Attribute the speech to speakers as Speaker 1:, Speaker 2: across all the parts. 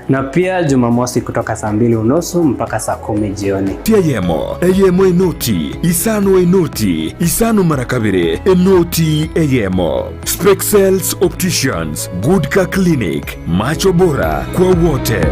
Speaker 1: Na pia Jumamosi kutoka saa mbili unusu mpaka saa kumi jioni.
Speaker 2: Eyemo, eyemo enoti, isano enoti, isano mara kabere, enoti eyemo. Spexels Opticians, Good Car Clinic, macho bora kwa wote.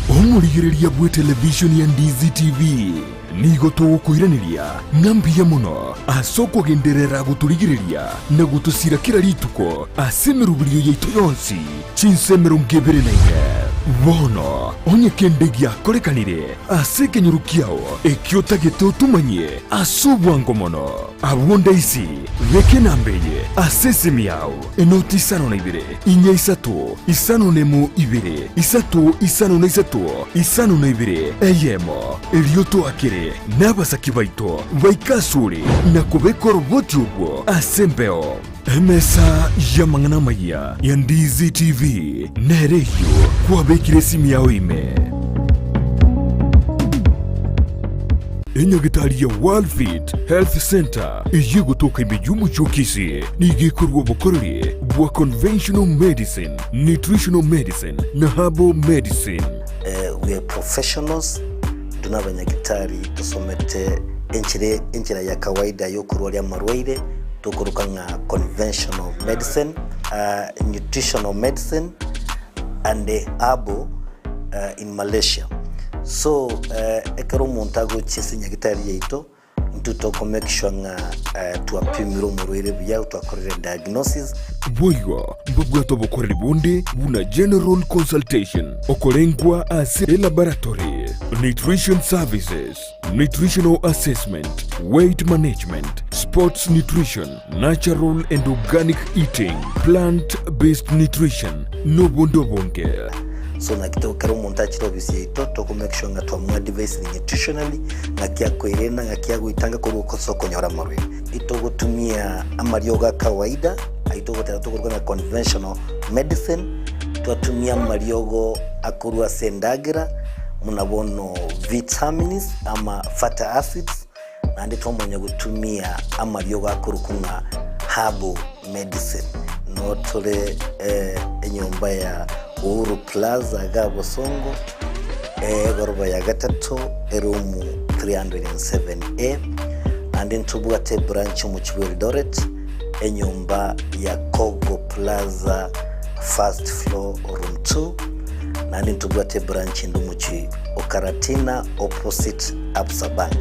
Speaker 2: Omorigereria bw'etelevishoni ya Ndizi TV nigo togokoiraneria ng'a mbuya mono ase okogenderera gotorigereria na gotosira kera rituko ase emeroberio yaito yonsi chinsa 24. Bono onye kende giakorekanire ase ekenyoro kiao ekio otagete otomanyie ase obwango mono, abwo ndaisi beka enamba eye ase esimi yao. Enoti isano na ibere, inya isato, isano nemo ibere, isato isano na isato, isano na ibere, eyemo. Erio toakere nabasaki baito baike asore na kobeka oroboti orwo ase embeo. Emesa y'amang'ana amayia ya Ndizi TV nere eyio kwabekire esimi yao ime. Enyagetari ya Worldfit Health Centre eyio egotoka ime y'omochie o Kisii nigo ekorua obokoreri bwa conventional medicine, nutritional medicine na herbal medicine.
Speaker 3: We are professionals, intwe nabanyagitari tosomete enchera enchera ya kawaida yokorwaria amarwaire tokoroka ng'a conventional medicine, nutritional medicine and herbal in Malaysia. So ekero omonto agochia ase nyagitari yaito, intwe toko make sure ng'a twapimire omorwaire buya, twakorire diagnosis.
Speaker 2: Boigo mbabwate obokoreri bonde buna general consultation, okorengwa ase elaboratory, nutrition services, nutritional assessment, weight management, sports nutrition, natural and organic eating, plant based nutrition, nobonde obonge.
Speaker 3: So naki to ekero omonto achire ofisi yaito toko make sure ng'a twamoadvisire nutritionally, ng'aki akoerenda, ng'aki agoitanga korwa ase okonyora amarwaire. Itogotumia amariogo a kawaida ayio togoteba tokoruga ng'a conventional medicine, twatumia amariogo akorwa ase endagera buna bono vitamins ama fatty acids, Naende twamanya gotumia amariogo akorokwa ng'a herbal medicine. Noo tore enyomba ya Uhuru Plaza iga Bosongo, egoroba ya gatato, eroom 307A. Naende ntobwate ebranch omochie bwa Eldoret, enyomba ya Kogo Plaza first floor room 2. Naende ntobwate ebranch ende omochie o Karatina opposite Absa Bank.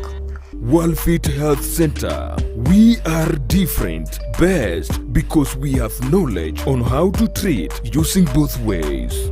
Speaker 2: Worldfit Health Centre, We are different, best because we have knowledge on how to treat using both ways.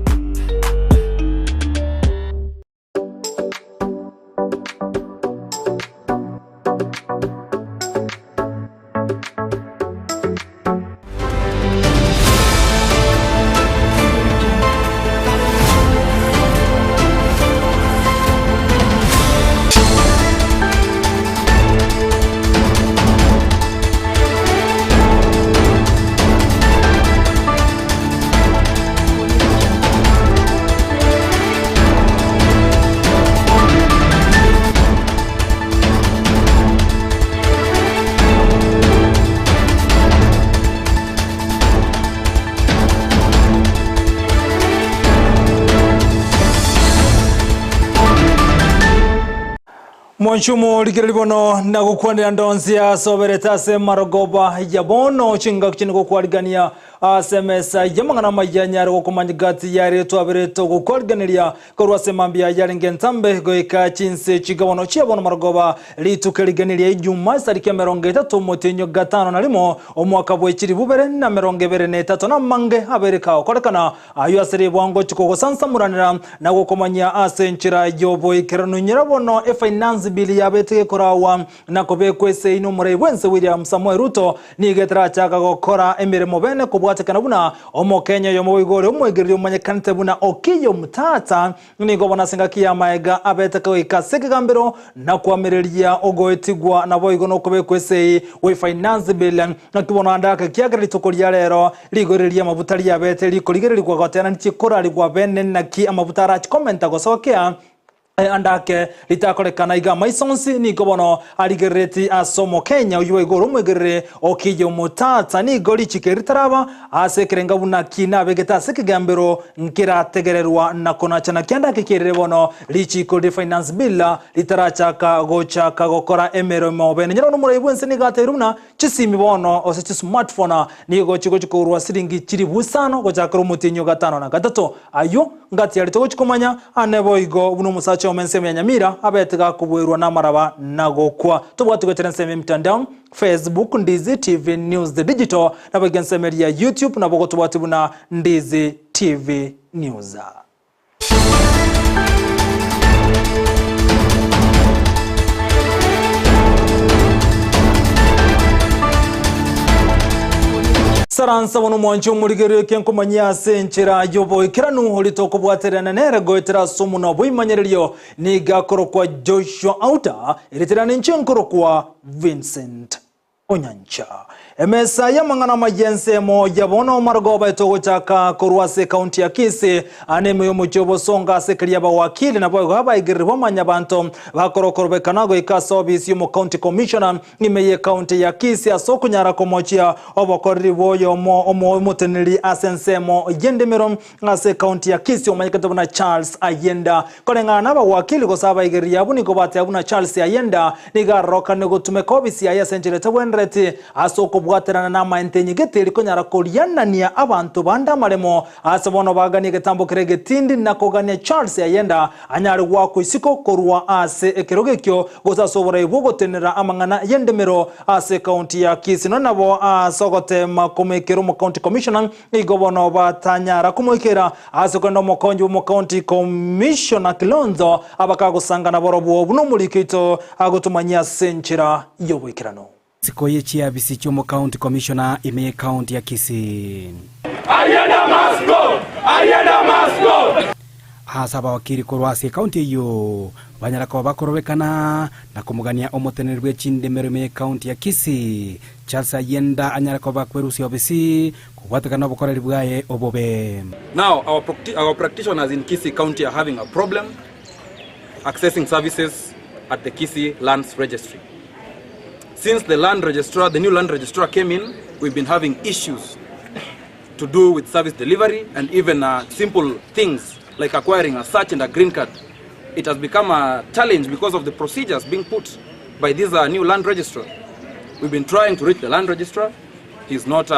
Speaker 4: Mwanchumo rigereria bono nagokwanera ndonsi ase oberete ase marogoba ya bono chingaki chinde gokwarigania ase emesa y'amang'ana amaya nyare gokomanya gati yaria twaberete ogokwariganeria Korwa ase mambia yarenge entambe goika chinse chigabono chia bono marogoba, rituko erigeni ria Ijuma esariki 30 omotienyi o gatano na rimo, omwaka bwe chilifu bibere na 23, namange abeire kagokorekana ayio ase ribwango chikogosansamoranera na gokomanyia ase enchera y'oboikeranu. Nyira bono efinance bill yabete gekoragwa na kobekwa esegi nomorai bwense William Samoei Ruto nigo etarachaka gokora emeremo bene kobwatekana buna Omokenya oyomo boigo ore omoegereria omanyekanete buna Okiya Omtata nigo bono ase engaki y'amaega abete goika ase ekegambero na koamereria ogoetigwa naboigo nokobekwa esegi gwe Finance Bill. Naki bono ande ake ekiagera rituko ria rero rigori ri'amabuta riabete rikorigererigwa goteanani chikorarigwa bene naki amabuta arachi komenta gose gokea. Andake ritakorekana iga amaiso onsi nigo bono arigerereti ase Omokenya oyio igo ore omwegerere okiya omotata. Nigo richiko eri ritaraba ase ekerenga buna ki nabegete ase ekegambero nkerategererwa na konachana ki andake kierire bono richiko rie Finance Bill ritarachaka gochaka gokora emeremo bene. Nyora nomorai bwense nigo atebirie buna chisimi bono gose chismartphone nigo chigochi kogorwa siringi chilifu isano gochakera omotienyi o gatano na gatato. Ayio ngatiarete gochia komanya ane boigo buna omosacha ome ensemo ya Nyamira abete gakobuerwa namaraba na gokwa. Tobwati goetera ensemo ya emitandao, Facebook, Ndizi TV News The Digital, naboigo ensemo eria ya YouTube nabo gotobwati buna Ndizi TV News. Saransa bono mwanche omorigererio eke nkomanyia ase enchera y'oboikeranu oria tokobwaterana nere goetera ase omonwa bw'eimanyererio, nigo akorokwa Joshua Auta, erieta riane inche nkorokwa Vincent Onyancha. Emesa y'amang'ana amaya ensemo ya bono marogoba etogochaka korwa ase ekaunti ya Kisii ane ime y'omochie obosongo ase keria abawakili naboigo abaigereri b'omanyabanto bakorokorobekana goika ase obisi y'omocounty commissioner Ime y'ecounty ya Kisii ase okonyara komochia obokoreri bw'oyomo omoteneneri ase ensemo y'endemero ase ecounty ya Kisii omanyekete buna Charles Ayenda. Koreng'ana n'abawakili gose abaigereria abwo nigo bateba buna Charles Ayenda nigo arorokane gotumeka obisi yaye ase enchera etabwenereti ase okobwaterana n'amaente enyegete eri konyara korianania abanto bande amaremo ase bono baganie egetambo keria egetindi na kogania Charles Ayenda anyare goakwa isiko korwa ase ekerogo ekio gose ase oborai bw'ogotenenera amang'ana y'endemero ase ekaunti ya Kisii. Nonya nabo ase ogoteema komoikera omocounty commissioner igo bono batanyara komoikera ase korende omokonyi bw'omocounty commissioner Kilonzo abakagosangana borobwo buna omoriki oito agotomanyia ase enchera y'oboikeranu.
Speaker 5: Isiko ye chiabisi chi'omocounty commissioner ime y'ecounty ya Kisii. Ase abawakiri korwa ase ecounty eyio banyara koba bakorobekana na komogania omoteneneri bwe chindemero ime y'ecounty ya Kisii Charles Ayenda anyare koba akwerusia obisi kobwatekana nobokoreri bwaye obobe.
Speaker 6: Now our practitioners in Kisii County are having a problem accessing services at the Kisii Lands Registry. Since the land registrar, the new land registrar came in, we've been having issues to do with service delivery and even simple things like acquiring a search and a green card. It has become a challenge because of the procedures being put by this new land registrar. We've been trying to reach the land registrar. He's not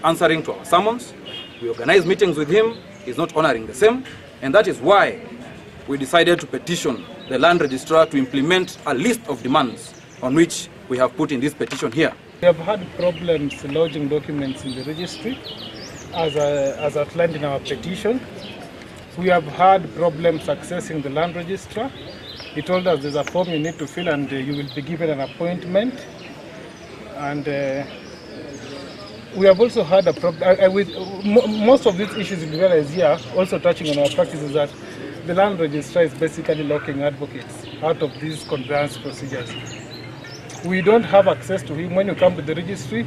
Speaker 6: answering to our summons. We organize meetings with him. He's not honoring the same. And that is why we decided to petition the land registrar to implement a list of demands on which we have put in this petition here.
Speaker 7: We have had problems lodging documents in the registry, as outlined in our petition. We have had problems accessing the land registrar. He told us there's a form you need to fill and you will be given an appointment. And we have also had a problem with most of these issues you realize here, also touching on our practice, is that the land registrar is basically locking advocates out of these conveyance procedures. We don't have access to him. When you come to the registry,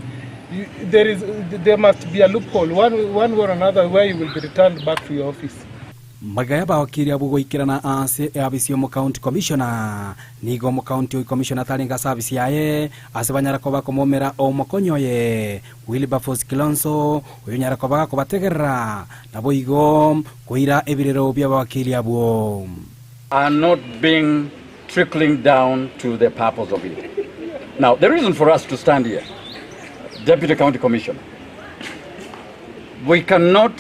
Speaker 7: there must be a loophole, one way or another, where you will be returned back to your office.
Speaker 5: Magaya bawakiri abwo goikerana ase eabisi y'omo county commissioner nigo omo county commissioner tarenga service yaye ase banyara koba komomera omokonyi oye Wilberforce Kilonzo oyo nyara koba gakobategerera nabo igo koira ebirero bia bawakiri abwo
Speaker 8: are not being trickling down to the purpose of it. Now, the reason for us to stand here, Deputy County Commissioner, we cannot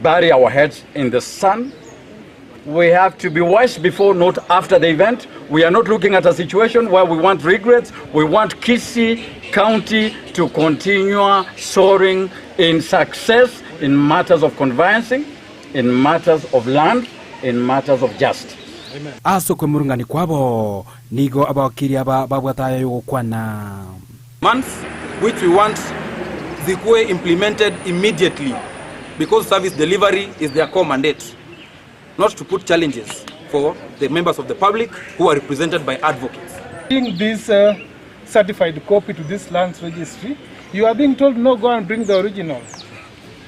Speaker 8: bury our heads in the sun. We have to be wise before, not after the event. We are not looking at a situation where we want regrets. We want Kisii County to continue soaring in success in matters of conveyancing, in matters of land, in matters of justice.
Speaker 5: Ase okwemurungani kwabo nigo abawakiri aba babwatayo yogokwana.
Speaker 6: Months which we want zikuwe implemented immediately because service delivery is their core mandate, not to put challenges for the members of the public who are represented by advocates.
Speaker 7: Bring this certified copy to this lands registry, you are being told no, go and bring the original.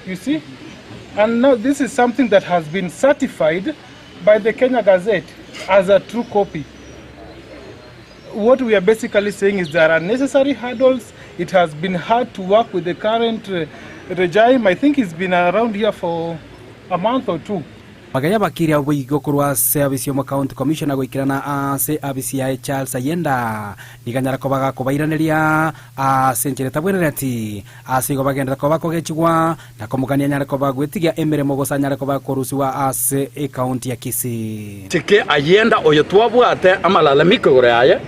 Speaker 7: You see? And now this is something that has been certified by the Kenya Gazette as a true copy. What we are basically saying is there are necessary hurdles. It has been hard to work with the current uh, regime. I think it's been around here for a month or two.
Speaker 5: Bagaya bakiria boigo korwa ase abisi omo county commissioner goikerana ase abisi yaye Charles Ayenda niganyara koba gakobairaneria ase enchera etabwenereti ase igo bagenderera koba bakogechigwa na komogania anyare koba gwetigia emeremo gose anyare koba korusigwa ase ecounty ya Kisii.
Speaker 8: Tike ayenda oyo twabwate amalalamiko igoro yaye,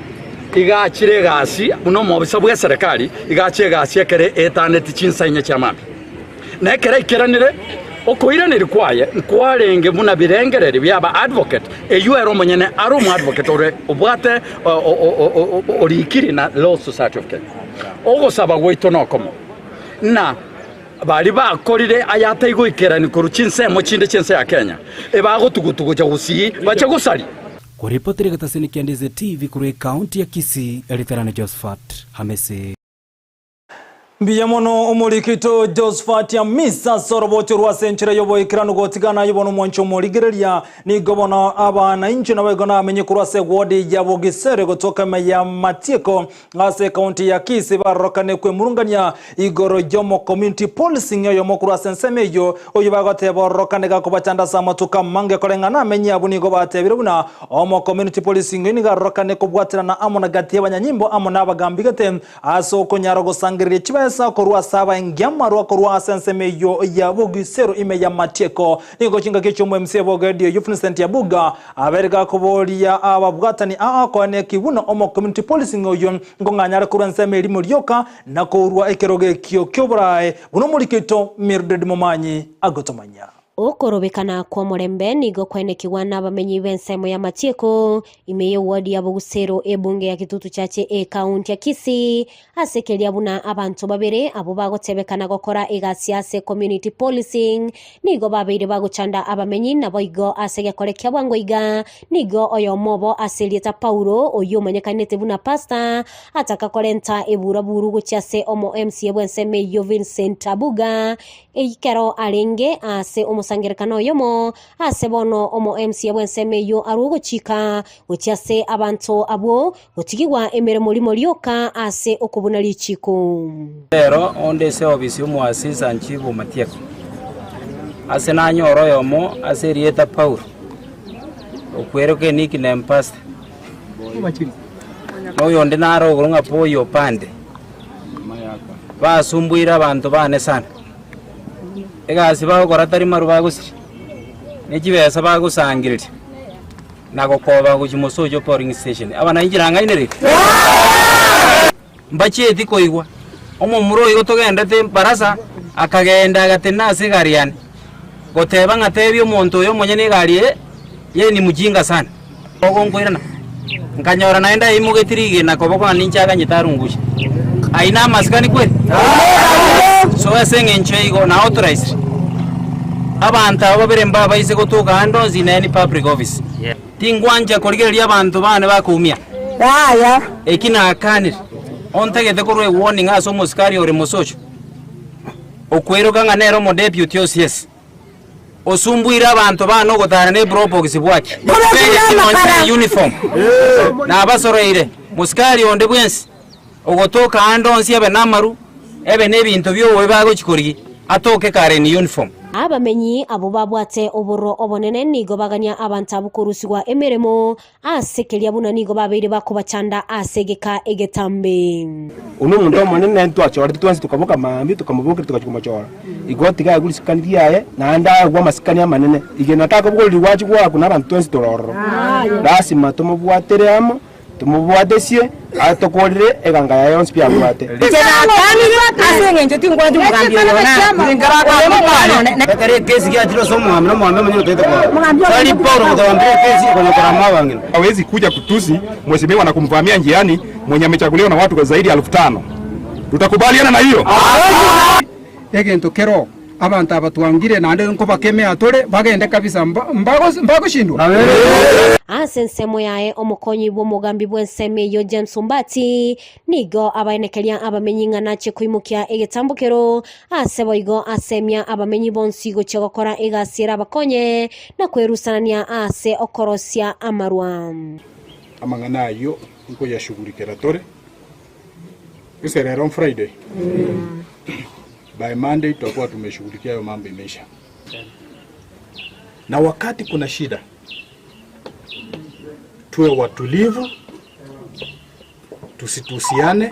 Speaker 8: iga achire egasi buna omobisa bw'eserekari, iga achie egasi ekero eetaneti chinsa inye chia mambia. Na ekero aikeranire, okoiraneria kwaye nkwarenge buna birengererio bi'aba advocate, eyio ere omonyene are omoadvocate ore obwate orikire na Law Society of Kenya. Ogosaba gwaito nokomo, ng'a baria bakorire ayataigoikerani korwa chinsemo chinde chi'ense ya Kenya, ebagotugutugucha gusii bache gosaria.
Speaker 5: Koripotera egetasini kia Ndizi TV korwa ekaunti ya Kisii, Elitherane Josephat Hamisi.
Speaker 4: Mbuya mono omorikito Josphat Amisa ase orobocho rwa ase enchera y'oboikeranu gotigana aye bono omwanchi omorigereria. Nigo bono abana inche naboigo namenye korwa ase ewodi ya Bogisere gotoka ime ya Matieko ase ekaunti ya Kisii barorokane kwemurungania igoro y'omo community policing oyomo korwa ase ensemo eyio oyio bagoteba ororokane gakobachanda ase amatuko amange koreng'ana amenye abwo nigo batebire buna omo community policing oyio nigo arorokane kobwaterana amo na gati y'abanyanyimbo amo n'abagambi gete Ase okonyara gosangereria chibesa korwa ase abaengi amarwa korwa ase ensemo eyio ya bogisero ime y'amatieko. Nigo chingaki chi'omoMCA bw'Ogedio oyio Vincent Abuga abeire gakoboria ababwatani aa koaneki buna omo community policing oyio nkong'anyare korwa ensemo erimo rioka na kourwa ekerogo ekio ki'oborae buna omoriki oito Mildred Momanyi agotomanyia.
Speaker 9: Okorobekana kw'omorembe nigo kwaenekigwa nabamenyi b'ensemo y'amatieko ime y'ewodi ya Bogusero ebunge ya Kitutu Chache ekaunti ya Kisii ase keria buna abanto babere abwo bagotebekana gokora egasi ase community policing nigo babeire bagochanda abamenyi naboigo ase egekore kia bwango iga nigo oyomo obo ase erieta Paulo oyio omanyekanete buna Pastor ataka korenta eburaburu gochia ase omo MCA bw'ensemo eyio Vincent Abuga Ekero arenge ase omosangererekano oyomo, ase bono omo MCA bw'ensemo eyio arwe ogochika gochia ase abanto abwo gotigigwa emeremo rimo rioka ase okobuna richiko.
Speaker 10: Rero onde ase ofisi y'omoasisa Nchibu Matieko, ase nanyore oyomo ase erieta Paulo, okweroka enickname Pastor, na oyonde naro igoro ng'a Boy Opande. Basumbuire abanto baane sana. Egasi bagokora tari maru bagosiria, ne chibesa bagosangereria na gokoba gochia mosocho polling station. Aba nainche nang'ainereire? Mbachieti koigwa. Omomura oyo igo togendete barasa, akagenda agatenena ase egari yane, goteba ng'a tebia omonto oyo omonyene egari eye, yeye ni mjinga sana. Ogonkoirana, nkanyora naende aimogetie rigena koboko ng'a ninche aganyete arungushe. Ayio namasikani kweri? So ase eng'encho eye igo naauthorize abanto aba babere mbabaise gotoka ande onsi in any public office. Tingwancha korigereria abanto bane bakoumia. Eki nakanire, ontagete korwa ewarning ase omosikari ore mosocho, okweroka ng'a nere omodeputy OCS. Osumbuire abanto baane ogotara ne probox bwaki, begeti nonye ne uniform, nabasoroire. Mosikari onde bwensi ogotoka aande onsi abe namaru, ebe nebinto biobobe bagochi korigia, atoke kare in uniform.
Speaker 9: Abamenyi abwo babwate obororo obonene nigo bagania abanto abwo korusigwa emeremo Ase keria buna nigo babeire bakobachanda ase egeka egetambe.
Speaker 11: Oyio nomonto omonene ntwachorete twensi tokaboka mambia tokamobokeria togachia komochora. Igo tiga aegwe risikani riaye naende aegwe amasikani amanene. Igena takobogoreria gwachia goakwa na abanto twensi tore ororo. Lasima tomobwatere amo, tomobwatesie, atokorere eganga yaye yonsi pi abwate.
Speaker 12: Inche nakanire ase engencho tingwancha omogambi oyo nare.
Speaker 10: Ekero ekesi giachire ase omogambi, na omogambi omonyene otaete korora. Tari Paulo gotogambera ekesi konya korama abang'ina.
Speaker 13: Hawezi kuja kutusi mheshimiwa na kumvamia njiani mwenye amechaguliwa na watu zaidi ya elfu tano. Tutakubaliana na hiyo?
Speaker 14: Egento keroo. Abanto aba twangire naende nkobakemea tore, bagende kabisa, mbagoshindwa.
Speaker 9: Ase ensemo yaye omokonyi bw'omogambi bw'ensemo eyio James Ombati nigo abaenekeria abamenyi ng'a nachie koimokia egetambokero ase boigo asemia abamenyi bonsi gochia gokora egasi ere abakonye na kwerusanania ase okorosia amarwa.
Speaker 13: Amang'ana ayio nkoyashugurikera tore. Gose rero Friday? By Monday tutakuwa tumeshughulikia hayo mambo imeisha. Na wakati kuna shida tuwe watulivu, tusitusiane,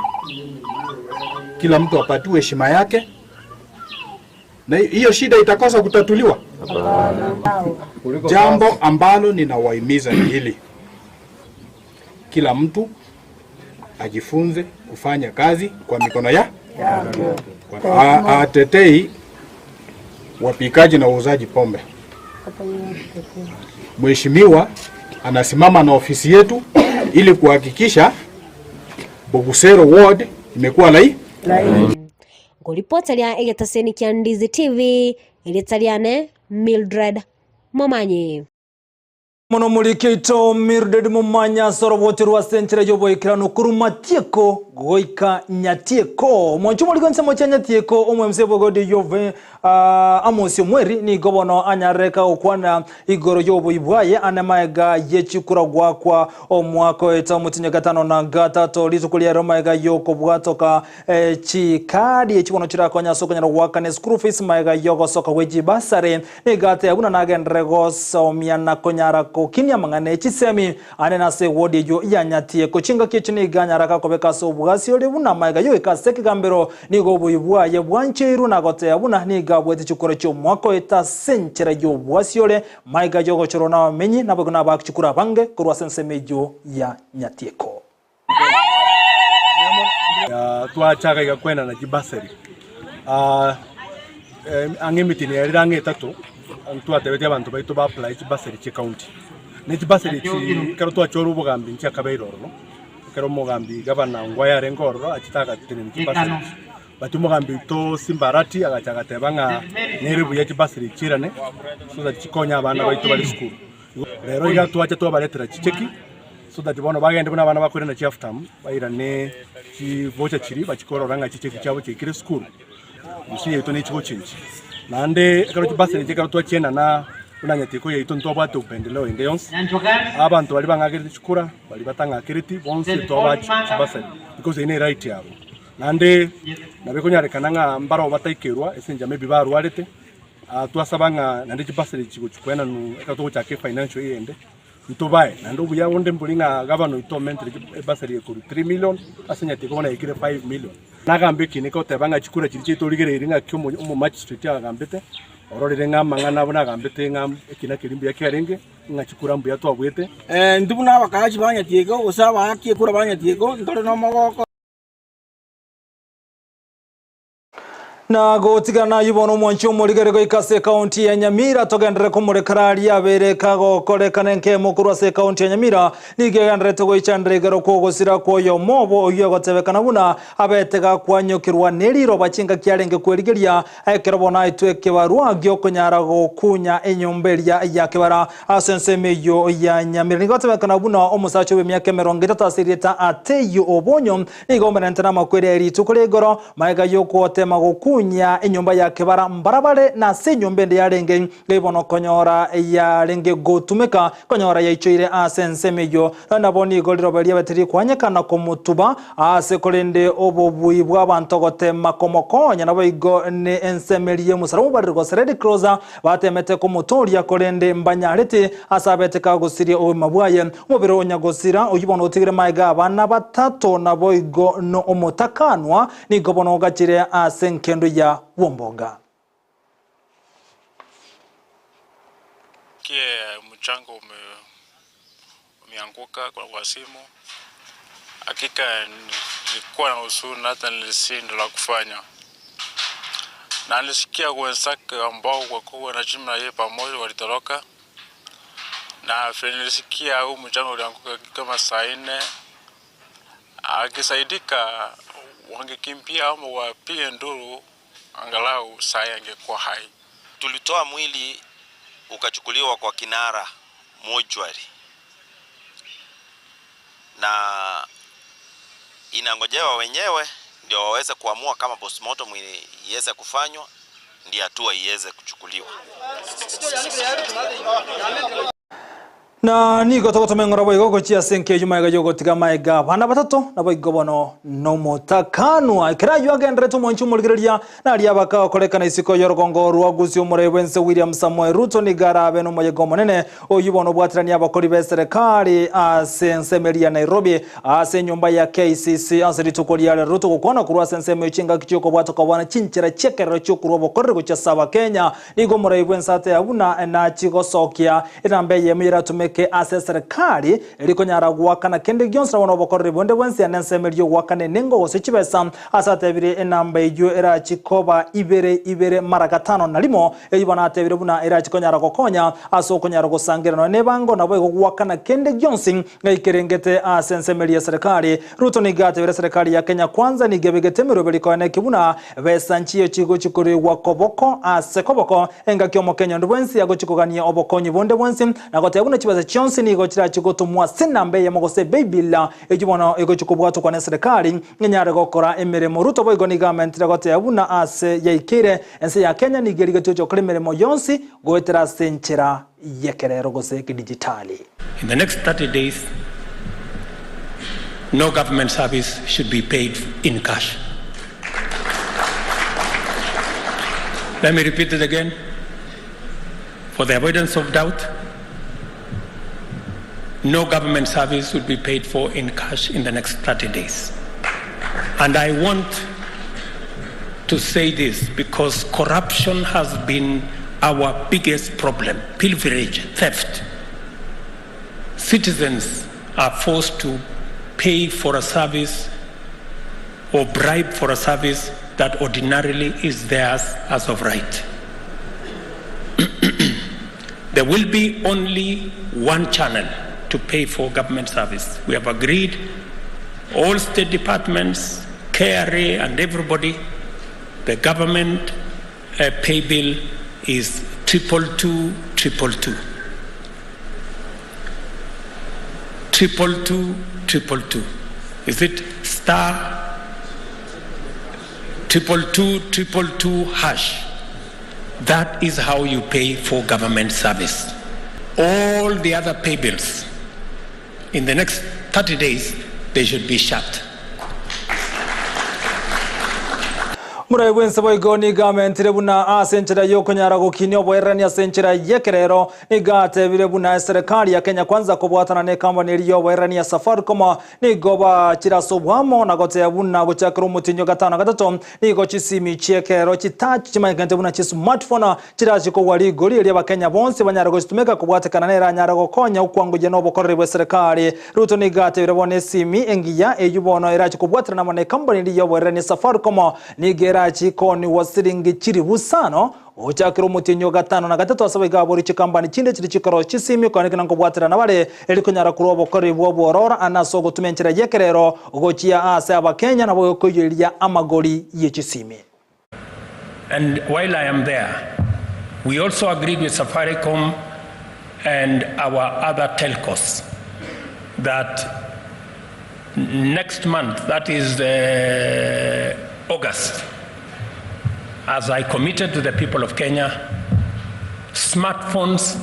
Speaker 13: kila mtu apatiwe heshima yake, na hiyo shida itakosa kutatuliwa. Jambo ambalo ninawahimiza ni hili: kila mtu ajifunze kufanya kazi kwa mikono ya atetei wapikaji na wauzaji pombe. Mheshimiwa anasimama na ofisi yetu ili kuhakikisha Bogusero Ward imekuwa lai
Speaker 9: Ngoripota ria egetaseni kia Ndizi TV, erieta riane Mildred Momanyi.
Speaker 4: Mono morike oito Mildred Momanyi ase oroboti rwa ase enchera y'oboikeranu korwa Matieko goika Nyatieko. Omonche omoriko ensemo chia Nyatieko omwemse bw'egodi y'obe Amos Omweri nigo bono anyarereka gokwana igoro y'oboi bwaye ane maega ye chikura goakwa omwaka oeta omotienyi gatano na gatato rituko riarero maega y'okobwatoka chikadi echi bono chirakonye ase okonyara goakana eschool fees maega y'ogosoka gwe chibasari. Nigo ateba buna nagenderere gosomia na konyara gokinia amang'ana e chisemi ane nase ewodi eyio ya Nyatieko. Chingaki echio nigo anyara gakobeka ase obwasi oria buna amaiga yoika ase ekegambero. Nigo oboyio bwaye bwancheirwe na goteba buna nigo abwate chikura chi'omwaka oete ase enchera y'obwasi ore maiga y'ogochorwa nabamenyi naboigo nabaaki chikura abange korwa ase ensemo eyio ya Nyatieko.
Speaker 15: Twachaga iga kwenana chibasari ang'e emitini erire ang'e etato ntwatebetie abanto baito ba apply chibasari chie county. Ne chibasari echi ekero twachora obogambi nchiakabeire ororo, ekero omogambi gavana Ongwae arenge ororo achete agatenenia chibasari echi. But omogambi oito Simba Arati agacha agateba ng'a nere buya chibasari echi chiirane so that chikonye abana baito bare esukuru. Rero iga twacha twabaretera chicheki so that bono bagende buna abana bakoirana chihalf term bairane chivocha chiria bachie korora ng'a chicheki chiabo chiaikire esukuru gose yaito ne chigochenchi. Naende ekero chibasari echi ekero twachienana buna nyatieko yaito ntwabwate upendeleo ende yonsi, abanto baria bang'akerete chikura, baria batang'akereti bonsi twabaa chibasari because eyio ne right yabo. Naende nabo ekonyarekana ng'a mbarabwo bataikerwa ase enchera maybe barwarete, twasaba ng'a naende chibasari echi chigochia koenanwa ekero togochaka efinancial year ende, Ntobae naende obuya bonde mbori ng'a gavana oito omentire ebasari ekorwa 3 million ase nyatieko bono yaikire 5 million. Nagambe ekiina egoteba ng'a chikura chiria chiaito origereiri ng'aki omomagistrate agambete, ororire ng'a amang'ana abwo nagambete ng'a ekiina keria mbuya kiarenge, ng'a chikura mbuya twabuete.
Speaker 16: Intwe buna abakaachi ba Nyatieko, gose abaaki ekura ba Nyatieko, ntore nomogoko.
Speaker 4: Na gotigana nayio bono omwanchi omorigere goika ase ekaunti ya Nyamira togenderere komorekera aria abeire kagokorekana enkemo korwa ase ekaunti ya Nyamira nigo egendererete goichandera igoro kw'ogosira kw'oyomo obo oyio egotebekana buna abete gakwanyokerwa neriroba chingaki arenge kwerigeria ekero bono aetwe ekebarua giokonyara gokunya enyomba eria ya kebara Ase ensemo eyio ya Nyamira nigo gotebekana buna omosacha bw'emiaka 30 ase erieta Ateyio Obonyo nigo omerente namakweri aye rituko ria igoro, magega y'ogotema gokunya enyomba ya kebara mbarabare na ase enyomba ende yarenge bono konyora yarenge gotumeka konyora yaichoire ase ensemo eyio. Nabo nigo riroba riabete rikwanyeka na komotuba aase korende obobui bw'abanto gotema komokonya naboigo ne ensemo eria y'omosaraba omobariri gose Red Cross Bateemete komotooria, korende mbanyarete, ase abete kagosiria obogima bwaye. Omobere o nyagosira oyio bono otigire magega abana batato, naboigo nomotakanwa, nigo bono ogachire ase enkendo ya bwombonga.
Speaker 17: Kie mchanga umeanguka kwa simu. Hakika nilikuwa na huzuni hata nilishindwa la kufanya, na nilisikia wenzake ambao walikuwa wanachimba na yeye pamoja walitoroka, na vile nilisikia huu mchanga ulianguka kama saa nne, akisaidika wangekimbia ama wapige nduru. Angalau sai angekuwa hai.
Speaker 18: Tulitoa mwili ukachukuliwa kwa Kinara mochwari, na inangojewa wenyewe ndio waweze kuamua kama postmortem iweze kufanywa, ndio hatua iweze kuchukuliwa.
Speaker 4: Na nigo togotoma eng'ora boigo gochia ase enkeyo maega yogotiga maega abana batato naboigo bono nomotakanwa. Ekero ayio agenderete omonche omorigereria naria bakagokorekana isiko y'orogongo rwa Gusii omorai bwense William Samoei Ruto nigo arabe nomoyega omonene oyio bono obwaterania abakori b'eserekari ase ensemo eria ya Nairobi ase enyomba ya KICC ase rituko ria rero Ruto gokwana korwa ase ensemo eye chingaki chiokobwatoka bono chinchera chi'ekerero chiokorwa obokoreri gochia ase abakenya. Nigo omorai bw'ense ateba buna nachigosokia enamba eyemo eratumeke ase eserekari eria konyara goakana kende gionsi nabo nobokoreri bonde bwensi ande ensemo eria ogoakana enengo gose chibesa. Ase atebire enamba eyio erachi koba ibere ibere mara gatano na rimo, eyio bono atebire buna erachi konyara gokonya ase okonyara gosangereria nonya nebango naboigo goakana kende gionsi ngaikerengete ase ensemo eria y'eserekari. Ruto nigo atebire eserekari ya Kenya Kwanza nigo ebegete emeroberi koeneki buna Besa nchiyo chigochia koruegwa koboko ase koboko, engaki omokenya onde bwensi agochia kogania obokonyi bonde bwensi, na goteba buna chibesa chionsi nigo chirachie gotomwa ase enamba eyemo gose paybill, eyio bono egochia kobwatokwa neserikari enyare gokora emeremo. Ruto boigo nigo amentire goteba buna ase yaikeire ense ya Kenya nigo erigetie gochia gokora emeremo yonsi goetera ase enchera y'ekerero gose ekedijitali.
Speaker 19: In the next 30 days, no government service should be paid in cash. Let me repeat it again. For the avoidance of doubt, no government service will be paid for in cash in the next 30 days. And I want to say this because corruption has been our biggest problem pilferage, theft. Citizens are forced to pay for a service or bribe for a service that ordinarily is theirs as of right. There will be only one channel to pay for government service. We have agreed, all state departments, KRA and everybody, the government pay bill is 222 222. 222 222. Is it star 222 222 hash? That is how you pay for government service. All the other pay bills, in the next 30 days, they should be shut.
Speaker 4: Morai bw'ense boigo nigo amentire buna ase enchera y'okonyara gokinia oboererani ase enchera y'ekerero, nigo atebire buna eserekari ya Kenya Kwanza kobwatana necompany eria y'oboererani ya Safaricom nigo bachire ase oboamo na goteba buna gochakera omotienyi o gatano na gatato nigo chisimi chi'ekerero chitachi chimanyekanete buna chismartphone chirache kogwa rigori erio abakenya bonsi banyare gochitumeka kobwatekana neranyare gokonya okwangoyia nobokoreri bw'eserekari. Ruto nigo atebire bono esimi engiya eyio bono erache kobwaterana amo necompany eria y'oboererani Safaricom nigo erache koonigwa siringi chilifu isano gochakera omotienyi o gatano na gatato ase abaiga abori chikambani chinde chiria chikorosia chisimi okoanekera nkobwaterana bare eri konyara korwa obokoreri bw'obwororo ande ase ogotuma enchera y'ekerero gochia ase abakenya nabo gokoiyoria amagori ye chisimi.
Speaker 19: And while I am there, we also agreed with Safaricom and our other telcos that next month, that is August, as I committed to the people of Kenya, smartphones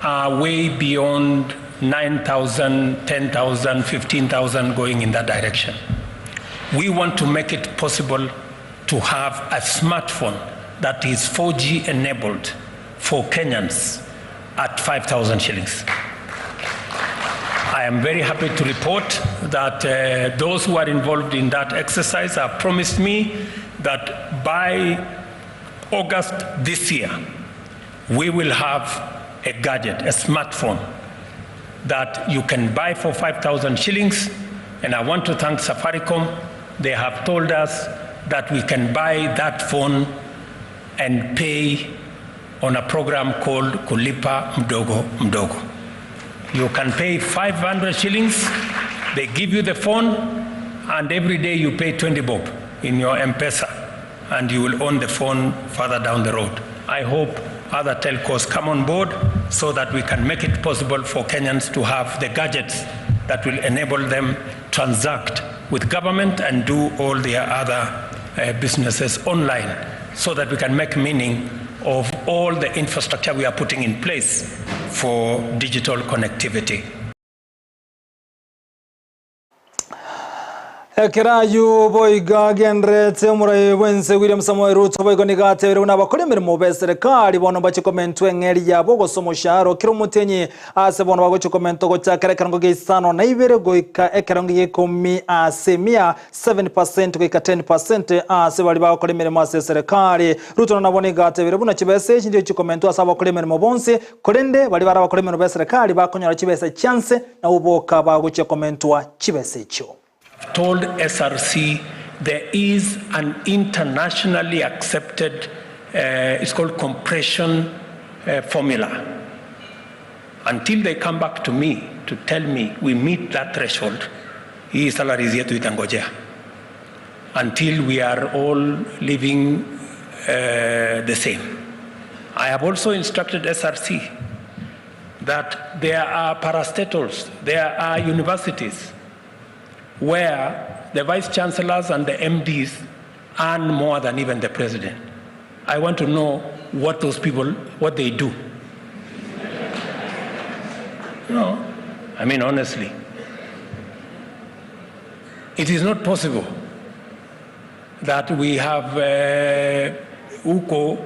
Speaker 19: are way beyond 9,000, 10,000, 15,000 going in that direction. We want to make it possible to have a smartphone that is 4G enabled for Kenyans at 5,000 shillings. I am very happy to report that those who are involved in that exercise have promised me that by August this year, we will have a gadget, a smartphone, that you can buy for 5,000 shillings. And I want to thank Safaricom. They have told us that we can buy that phone and pay on a program called Kulipa Mdogo Mdogo. You can pay 500 shillings, they give you the phone, and every day you pay 20 bob in your M-Pesa. and you will own the phone further down the road. I hope other telcos come on board so that we can make it possible for Kenyans to have the gadgets that will enable them transact with government and do all their other businesses online so that we can make meaning of all the infrastructure we are putting in place for digital connectivity.
Speaker 4: Ekero ayio boigo agendererete omorai bw'ense William Samoei Ruto boigo nigo atebire buna abakori emeremo b'eserekari bono mbache komentwa eng'eri yabo gose omoshahara o kera omotienyi ase bono bagochia komentwa gochakera ekerengo gia isano na ibere goika ekerengo gia ikomi ase emia 7% goika 10% ase baria bagokora emeremo ase eserekari. Ruto nabwo nigo atebire buna chibesa echi nchirochio chikomentwa ase abakora emeremo bonsi, korende baria bare abakora emeremo b'eserekari bakonyora chibesa chianse nabwo boka bagochia komentwa chibesa echio.
Speaker 19: Told SRC there is an internationally accepted, it's called compression formula. Until they come back to me to tell me we meet that threshold, hii salaries yetu itangojea. Until we are all living the same. I have also instructed SRC that there are parastatals, there are universities where the vice chancellors and the MDs earn more than even the president. I want to know what those people, what they do. No, I mean honestly. It is not possible that we have huko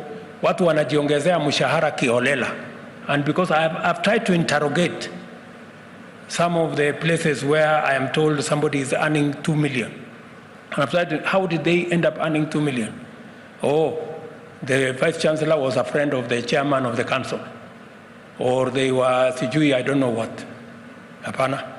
Speaker 19: watu wanajiongezea mshahara kiholela. And because I've tried to interrogate some of the places where I am told somebody is earning 2 million. And I've tried to, how did they end up earning 2 million? Oh, the vice chancellor was a friend of the chairman of the council. Or they were sijui, I don't know what. Hapana.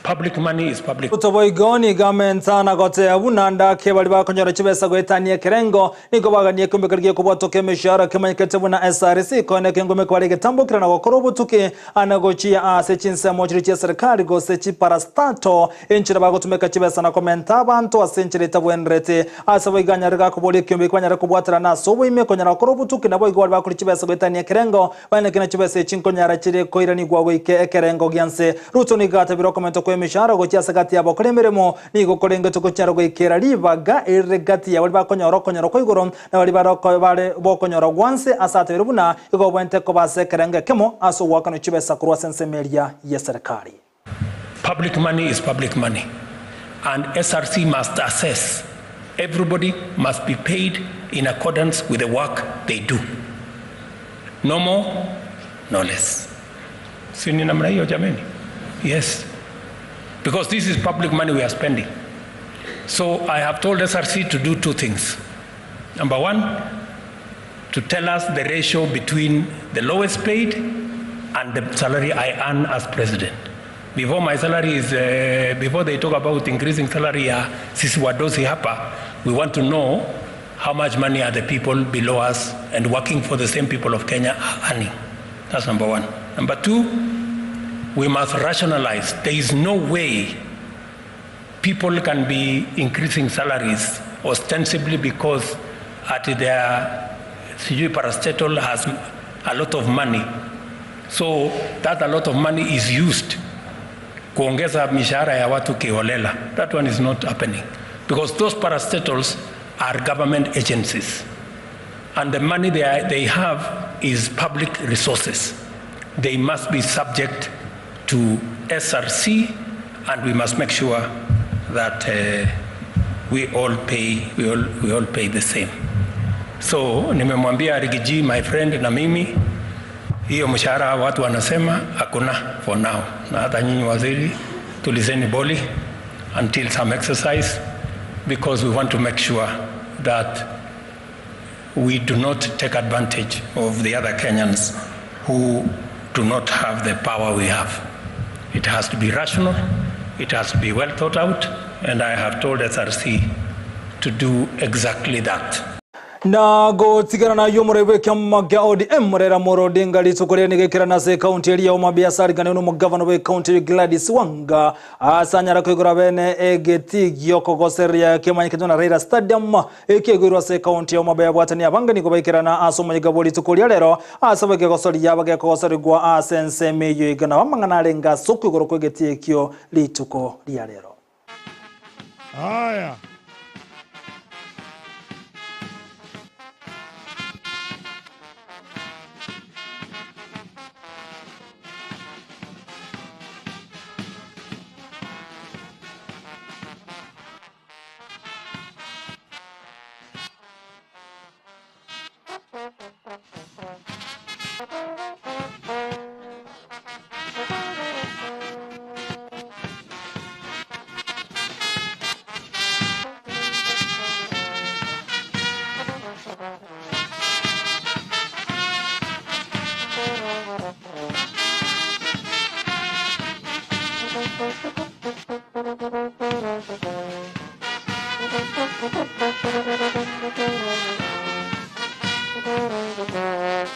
Speaker 19: Public money is public.
Speaker 4: Ruto boigo nigo amentana goteba buna ndake baria bakonyora chibesa goetania ekerengo nigo baganie ekeombe keria gekobwatoka emeshahara kemanyekete buna SRC koene ekengome kware egetambokera na gokora obotuki ane gochia ase chinsemo chiria chia serikali gose chiparastato enchera bagotumeka chibesa na komenta abanto ase enchera etabwenerete ase boigo anyare gakoboria ekeombe kwanyare kobwaterana ase oboime konyara gokora obotuki nabo igo baria bakori chibesa goetania ekerengo baineke na chibesa echi nkonyara chire koiranigwa goike ekerengo gianse. Ruto nigo atabire okomenta kwa emishahara gochia ase gati yabo okore emeremo nigo korenge togochiara goikera ribaga erire gati yabo bakonyora okonyora kwa igoro na bari baroko bare bokonyora gwanse ase atebire buna igo bwente kobase ekerengo ekemo ase ogwakana chibesa korwa ase ensemo eria ya serikali.
Speaker 19: Public money is public money, and SRC must assess. Everybody must be paid in accordance with the work they do. No more, no less. Si ni namna hiyo jameni? Yes. Because this is public money we are spending. So I have told SRC to do two things. Number one, to tell us the ratio between the lowest paid and the salary I earn as president. Before my salary is before they talk about increasing salary ya sisi wadosi hapa, we want to know how much money are the people below us and working for the same people of Kenya are earning. That's number one. Number two, we must rationalize. There is no way people can be increasing salaries ostensibly because at their sijui parastatal has a lot of money. So that a lot of money is used kuongeza mishahara ya watu kiholela. That one is not happening because those parastatals are government agencies and the money they have is public resources. They must be subject to SRC, and we must make sure that we all pay the same. So nimemwambia Riggy G, my friend, na mimi hiyo mshahara watu wanasema hakuna for now, na hata nyinyi waziri tulizeni boli until some exercise, because we want to make sure that we do not take advantage of the other Kenyans who do not have the power we have. It has to be rational, it has to be well thought out, and I have told SRC to do exactly that.
Speaker 4: Na gotigana naye omoraibu ekiama kia ODM Raila Amolo Odinga rituko riria nigo ekerana ase ekaunti eria ya Homa Bay ase ariganirwe nomogavana bwe ekaunti eyio Gladys Wanga ase anyara koigora bene egetii giokogoseria kemanyekete buna Raila Stadium ekegoirwe ase ekaunti ya Homa Bay abwatani abange nigo baikerana ase omoyega bwe rituko ria rero ase abagegosoria bagekogosorigwa ase ensemo eyio iga nabo amang'ana arenge ase okoigorwa kwegetii ekio rituko ria rero.
Speaker 20: Haya.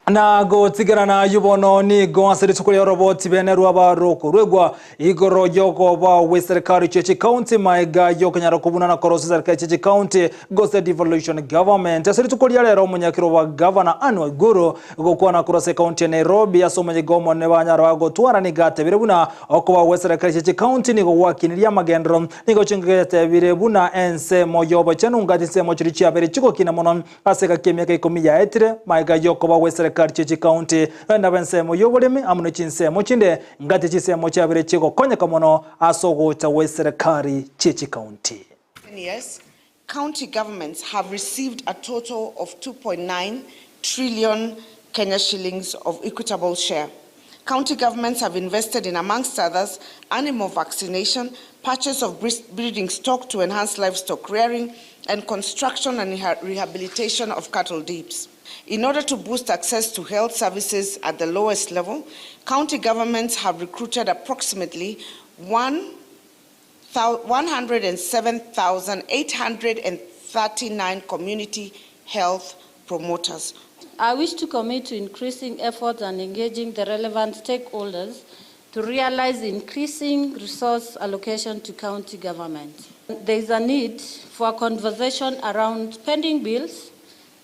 Speaker 4: Na gotigana nayio bono nigo ase rituko ria oroboti bene rwaba rokorwegwa igoro yokoba gwe serikali chie chikaunti maega yokonyara kobuna na korosia serikali chie chikaunti gose devolution government. Ase rituko ria rero omonyakero wa gavana Anne Waiguru gokwana korwa ase ekaunti ya Nairobi ase omonyega omonene banyara bagotwara nigo atebire buna okoba gwe serikali chie chikaunti nigo gwakinirie amagenderero nigo chingegete buna ensemo yobochenu ngati ensemo chiria chiabere chigokina mono ase egaki emiaka ikomi yaetire maega yokoba gwe serikali chie chikaunti naende abe ensemo yoboremi amo ne chinsemo chinde ngati chinsemo chiabere chigokonyeka mono ase ogocha gwe serikali chie chikaunti.
Speaker 21: Years, county governments have received a total of 2.9 trillion Kenya shillings of equitable share. County governments have invested in, amongst others, animal vaccination, purchase of breeding stock to enhance livestock rearing, and construction and rehabilitation of cattle dips. In order to boost access to health services at the lowest level, county governments have recruited approximately 107,839 community health promoters.
Speaker 22: I wish to commit to increasing efforts and engaging the relevant stakeholders to realize increasing resource allocation to county government. There is a need for a conversation around pending bills,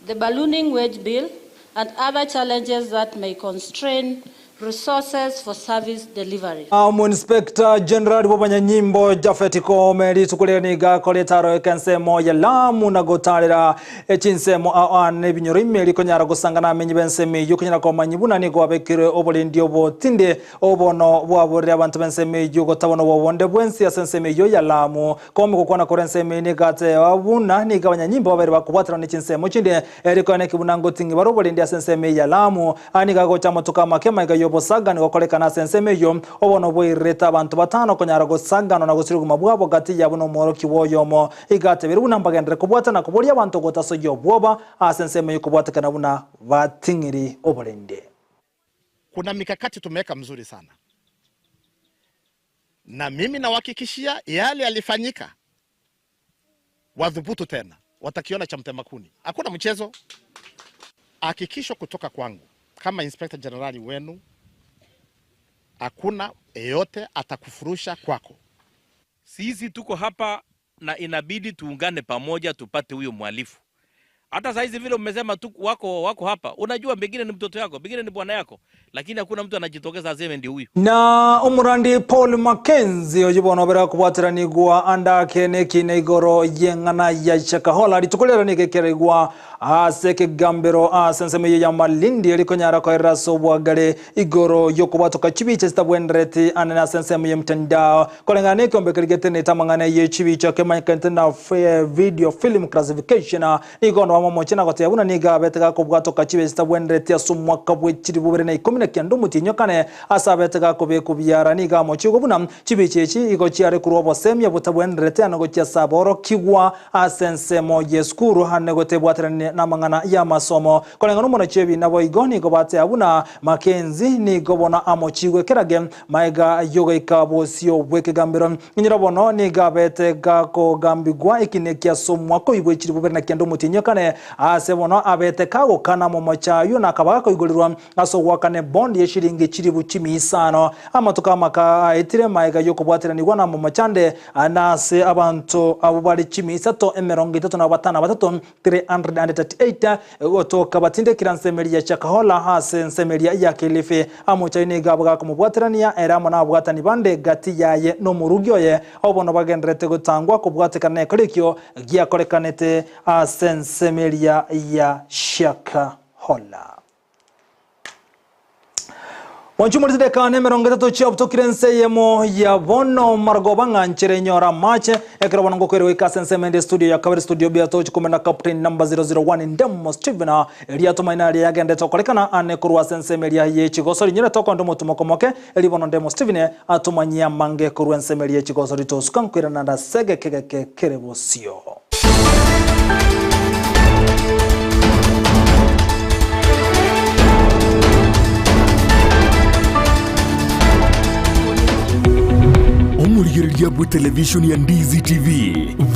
Speaker 22: the ballooning wage bill, and other challenges that may constrain resources for service delivery.
Speaker 4: Omoinspector General bw'abanyanyimbo Japhet Koome rituko riria nigo akorete aroeke ensemo ya Lamu na gotarera echinsemo ao ane ebinyoro ime rikonyara gosanga namenyi b'ensemo eyio konyara komanyi buna nigo abekire oborendi obotinde obono bwaborire abanto b'ensemo eyio gotabona obobonde bwensi ase ensemo eyio ya Lamu. Koome gokwana korwa ensemo eyio nigo ateba buna nigo abanyanyimbo babere bakobwaterana ne chinsemo chinde Erikwana eke buna ngoting'i bare oborendi ase ensemo eye ya Lamu, aya nigo agocha amatuko amake amaiga y'obosagani gokorekana ase ensemo eyio, obono bwairerete abanto batano konyara gosaganwa na gosiria obogima bwabo gati yabo na omworokigwa oyomo. Iga atebirie buna mbagenderere kobwata na koboria abanto gotasoyia obwoba ase ensemo eyio kobwatekana buna bating'iri oborendi.
Speaker 23: Kuna mikakati tumeweka mzuri sana, na mimi nawahakikishia yale yalifanyika wadhubutu tena, watakiona cha mtema kuni. Hakuna mchezo. Hakikisho kutoka kwangu kama Inspector Generali wenu, hakuna yeyote atakufurusha kwako.
Speaker 24: Sisi tuko hapa na inabidi tuungane pamoja tupate huyo mhalifu. Hata saizi vile umesema tu wako hapa, unajua pengine ni mtoto yako, pengine ni bwana yako, lakini hakuna mtu anajitokeza aseme ndio huyu.
Speaker 4: Na omorandi Paul Mackenzie oyio bono obere akobwatiranigwa andake nekina igoro y'eng'ana ya Shakahola rituko riaro nigo ekeregwa ase ekegambero ase ensemo eyio ya Malindi rikonyara koerera ase obwagare igoro y'okobwatoka chibicha chitabwendereti anene ase ensemo y'emtandao koreng'ana na ekeombe keria getenete amang'ana ye chibicha kemanyekanete na video film classification nigo ono bamomochie na goteba buna nigo abete gakobwatoka chibicha chitabwendereti ase omwaka bwe chilifu bibere na ikomi na kianda omotienyi kane ase abete gakobekwa biara nigo amochie igo buna chibicha echi igo chiare korwa obosemia botabwenderete ane gochia ase aborokigwa ase ensemo y'esukuru ane gotebwaterania namang'ana y'amasomo. Koreng'ana omonachi ebina boigo nigo bateba buna Mackenzie nigo bono amochigwe ekerage maega y'ogoika bosio bw'ekegambero. Inyora bono nigo abete gakogambigwa ekina ekia ase omwaka oyio bwe chilifu bibere na kianda omotienyi o kane. Chebukati ase bono abete kagokana momocha ayio na akaba gakoigorerwa ase ogoakana ebondi ye chiringi chilifu chimia isano. Amatuko amaka aetire maega y'okobwateranigwa na momochande na ase abanto abwo bare chimia isato 35 na batato, 338, gotoka batindekire ase emeri ya Shakahola ase ensemo eria ya Kilifi. Amochai nigo abo gakomobwaterania ere amo nababwatani bande gati yaye nomorugi oye, abwo bono bagendererete gotangwa kobwatekana nekero ekio giakorekanete ase ensemo eria ya Shakahola. Mwanche omoriti dakika 30 chiabutokire ense eyemo ya bono marogoba ng'a nchere nyora amache ekero bono ngokoirwa goika ase ensemo ende studio ya kabere studio bia tochi kumena captain number 001 Ndemo Steven eria tomaina aria yagendete okorekana ane korwa ase ensemo eria ye chigosori nyore tokonde omotumo komoke eri bono Ndemo Steven atumanyie amange korwa ensemo eria ye chigosori tosuka nkoirana nda ase egeke geke kere bosio.
Speaker 1: Omorigereria bwe televishoni ya Ndizi TV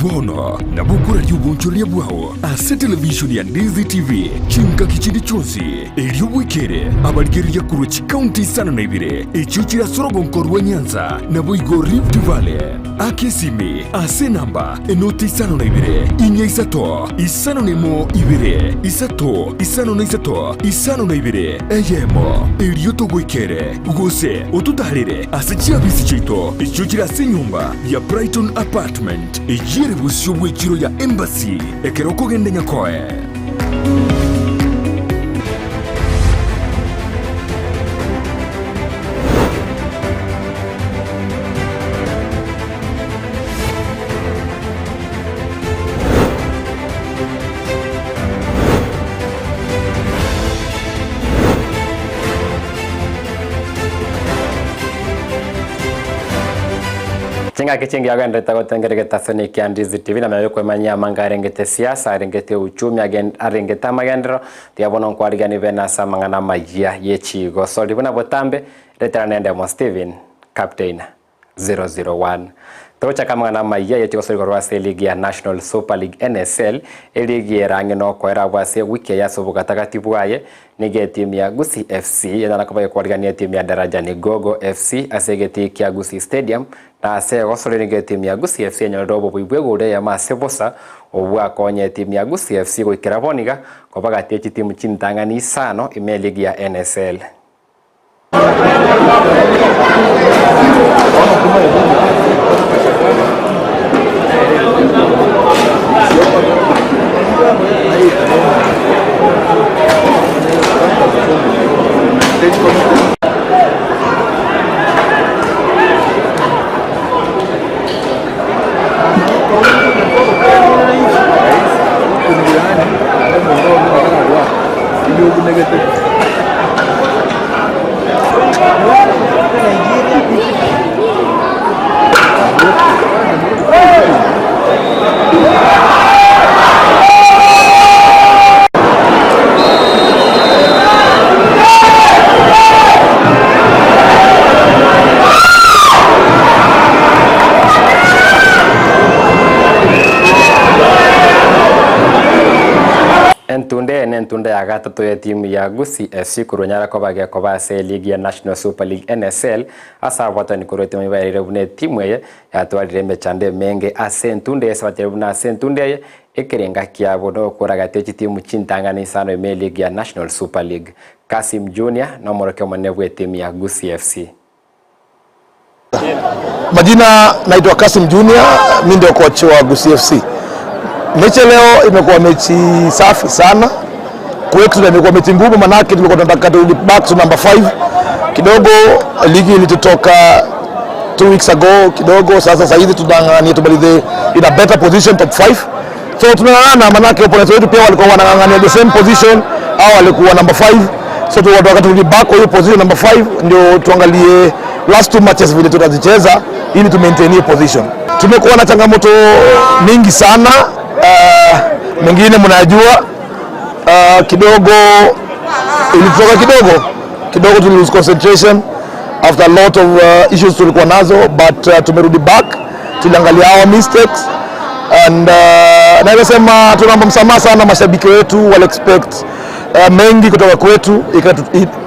Speaker 1: bono nabo okoraria obonchoreria bwao ase televishoni ya Ndizi TV chingaki chinde chionsi, erio bwekere abarigereria korwa chikaunti isano na ibere echio chire ase orogonko rwa Nyanza naboigo Rift Valley. Aka esimi ase enamba enoti 52 4 3 5 1 2 3 5 3 52 1, erio togoikere, gose ototaarere ase chiabisi chiaito echio chire ase enyomba ya Brighton Apartment, eyio ere bosio bw'echiro ya Embassy ekero okogenda Nyakoe.
Speaker 2: Chingaki chingiya ogenderete gotengera egetasoni kia Ndizi TV na manya gokwemanyia amanga arengete siasa, arengete uchumi, arengete amagenderero, tiga bono nkwarigani bene ase amang'ana amayia ye chigosori buna botambe, Retera nende Mo Steven, Captain 001. Togochaka amang'ana amayia ye chigosori korwa ase eligi ya National Super League NSL, eligi ere ang'e nokoera abwo ase ewiki eye ase obogatagati bwaye, nigo etimu ya Gusii FC enyara koba gekwarigania etimu ya Darajani Gogo FC ase egetii kia Gusii Stadium, na ase egosori nigo etimu ya Gusii FC enyorire obobui bw'egori eyemo ase bosa, obwo bwakonya etimu ya Gusii FC goikera bono iga koba gati ye chitimu chintang'ani isano ime eligi ya NSL. Entunde eye nentunda ya gatato y'etimu ya Gusii FC korwa nyara koba gekoba ase eligi ya National Super League NSL ase abwatani korwa etimu baerire buna etimu eye yatwarire emechando emenge ase entunde eye ase batebire buna ase entunde eye ekerenga kiabo nogokora gati ye chitimu chintang'ani isano ime eligi ya National Super League. Kassim Junior nomorokia omonene bw'etimu ya Gusii FC.
Speaker 3: Majina naitwa Kasim Junior, mi ndio coach wa Gusii FC. Mechi leo imekuwa mechi safi sana kwetu na imekuwa mechi ngumu, manake tulikuwa tunataka turudi back to number 5 kidogo. Ligi ilitutoka 2 weeks ago kidogo, sasa sasa hivi tunang'ang'ania tumalize in a better position top 5 so tunang'ang'ana, manake opponents wetu pia walikuwa wanang'ang'ania the same position au walikuwa number 5 so tunataka turudi back kwa hiyo position number 5 ndio tuangalie last two matches vile tutazicheza ili tu maintain hiyo position. Tumekuwa na changamoto mingi sana mengine mnajua kidogo ilitoka kidogo kidogo, tuli lose concentration after a lot of issues tulikuwa nazo but tumerudi back, tuliangalia our mistakes and Naweza sema tunaomba msamaha sana mashabiki wetu, wali expect mengi kutoka kwetu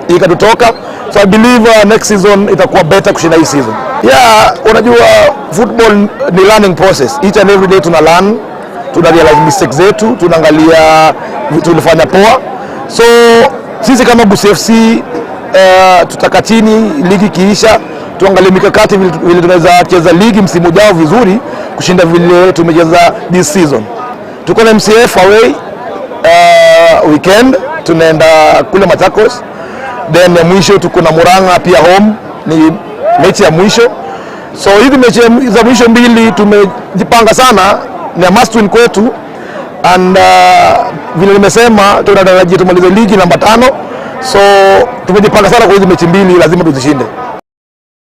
Speaker 3: ikatutoka. So I believe next season itakuwa better kushinda hii season. Yeah, unajua football ni learning process. Each and every day tuna learn, tuna realize mistakes zetu, tunaangalia vitu tulifanya poa. So sisi kama Gusii FC tutakaa chini ligi ikiisha, tuangalie mikakati vile tunaweza cheza ligi msimu ujao vizuri kushinda vile tumecheza this season. Tuko na MCF away weekend, tunaenda kule Machakos, then ya mwisho tuko na Murang'a pia home, ni mechi ya mwisho. So hizi mechi za mwisho mbili tumejipanga sana, ni a must win kwetu and vile nimesema tunatarajia tumalize ligi namba 5, so tumejipanga sana kwa hizi mechi mbili, lazima tuzishinde.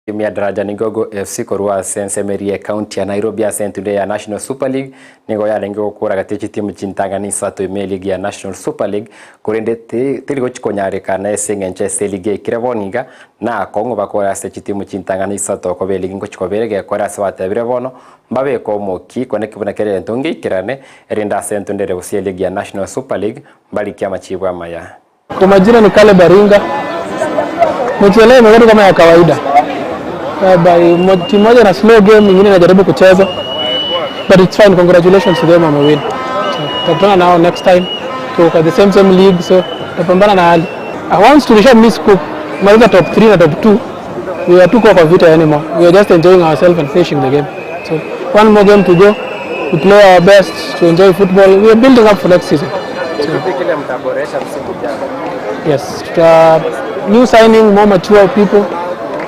Speaker 2: Timu ya Daraja Nigogo FC korwa sensemerie county ya Nairobi ase entundo ya National Super League nigo yarenge gokora gati chitimu chintang'ani isato ime ligi ya National Super League korende teri gochikonyarekana ase eng'encho ase eligi yaikire bono iga na akong'u bakore ase chitimu chintang'ani isato okoba eligi ngochikobera egekore ase batebire bono mbabeke omoki kone ki buna kera egento ngeikerane erinde ase entundo ere gose eligi ya National Super League mbarikie amachibu amaya.
Speaker 5: Kwa majina ni Caleb Aringa. Mechi ya leo imekuwa kama ya kawaida. By timu moja na slow game, nyingine inajaribu kucheza. But it's fine, congratulations to them wamewin. So, tutakutana nao next time. Tuko the same same league, so tutapambana na hali. Once tulisha miss kumaliza top 3 na top 2, we are tuko kwa vita anymore. We are just enjoying ourselves and finishing the game. So one more game to go. We play our best to enjoy football. We are building up for next season. So, yes, tuta new signing, more mature people,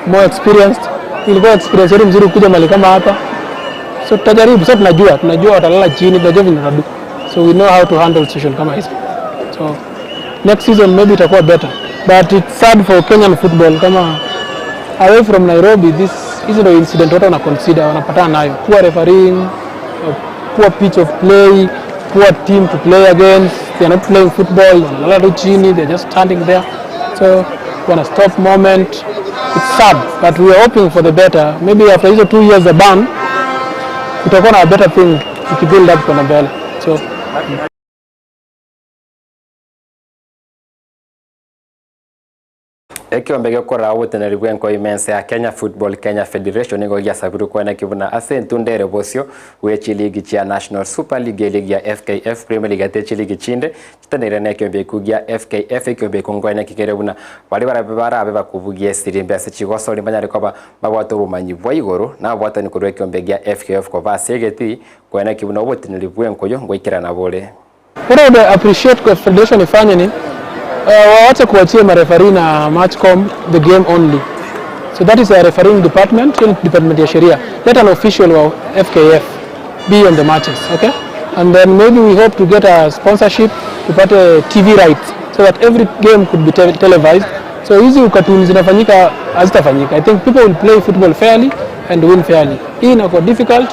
Speaker 5: more experienced. Ilikuwa experience yetu mzuri kuja mahali kama hapa. So tutajaribu, so tunajua watalala chini, tunajua vile tunadu. So we know how to handle situation kama hizo. So next season maybe itakuwa better. But it's sad for Kenyan football kama away from Nairobi, this hizi ndio incident watu wana consider wanapatana nayo. Poor refereeing, poor pitch of play, poor team to play against. They are not playing football, wanalala tu chini, they are just standing there. So wana stop moment. It's sad, but we are hoping for the better. Maybe after hizo 2 years the ban, kutakuwa na a better thing ikibuild up kwenda mbele. So
Speaker 2: Ekiombe gekora oboteneri bw'enko ime ense ya Kenya Football Kenya Federation nigo giasabirwe kweneki buna ase entunda ere bosio bwe chiligi chia National Super League, eligi ya FKF Premier League ate chiligi chinde chiteneire na ekiombe ekio gia FKF. Ekiombe ekio nkweneki kere buna baria barabe barabe bakobugia esirimbi ase chigosori banyare koba babwate obomanyi bwa igoro na obwatani korwa ekiombe gia FKF koba ase egetii kweneki buna oboteneri bw'enkoyo ngoikerana bore.
Speaker 5: What I would appreciate kwa federation ifanye ni waache kuachia marefari na matchcom the game only. So that is a refereeing department, hiyo ni department ya sheria. Let an official wa FKF be on the matches, okay? And then maybe we hope to get a sponsorship, tupate TV rights so that every game could be televised. So hizi ukatuni zinafanyika hazitafanyika. I think people will play football fairly and win fairly. Hii inakuwa difficult.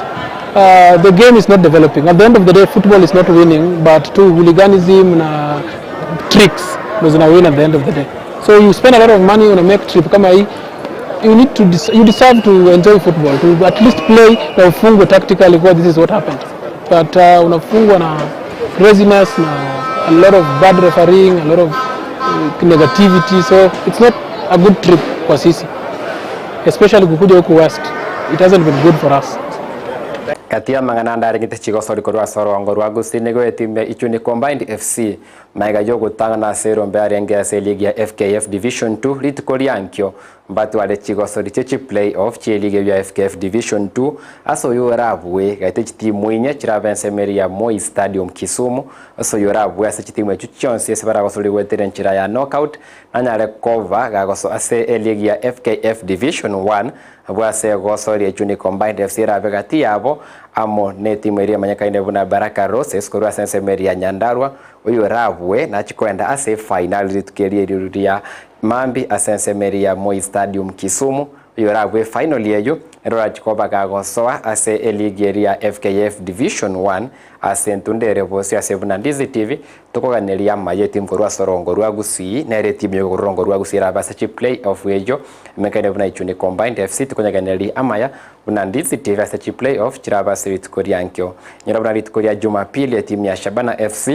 Speaker 5: The game is not developing. At the end of the day, football is not winning, but to hooliganism na tricks ndo zina win at the end of the day. So you spend a lot of money on a make trip kama hii, you need to you deserve to enjoy football, to at least play na ufungwe tactically kwa this is what happened. But unafungwa na craziness na a lot of bad refereeing, a lot of negativity, so it's not a good trip kwa sisi, especially kukuja huku West. It hasn't been good for us.
Speaker 2: Kati ya mang'ana ndarengete chigosori korwa sorongo rwa Gusii nigo etimu ya Ichuni Combined FC maiga yogotang'ana ase erombe arenge ase ligi ya FKF Division 2 rituko riankio mbatware chigosori chie chi play-off chie ligi ya FKF Division 2 ase oyo orabue gaete chitimu inye chirabe ensemeri ya Moi Stadium Kisumu ase oyo orabue ase chitimu echio chionsi ase baragosori goetera enchera ya knockout nanyare kova gagoso ase eligi ya FKF Division 1 abwo ase egosori Ichuni Combined FC erabe gati yabo amo ne timu eria emanyekaine buna Baraka Roses korwa ase ensemeri ya Nyandarua oyo orabue nachikoenda ase final rituko eria erio ria Mambi ase ensemeri ya Moi Stadium Kisumu oyo orabue final eyo ero orachikoba gagosoa ase eligi eria ya FKF Division 1 ase entunda ere bosio ase buna Ndizi TV tokoganeria amaye etimu korwa ase orongo rwa Gusii nere etimu yokorwa orongo rwa Gusii erabe ase chi play off eyo emekaine buna Ichuni Combined FC tokonyageneria amaya. buna Ndizi TV ase chi-play off chirabe ase rituko ria nkio. Inyora buna rituko ria Jumapili etimu ya Shabana FC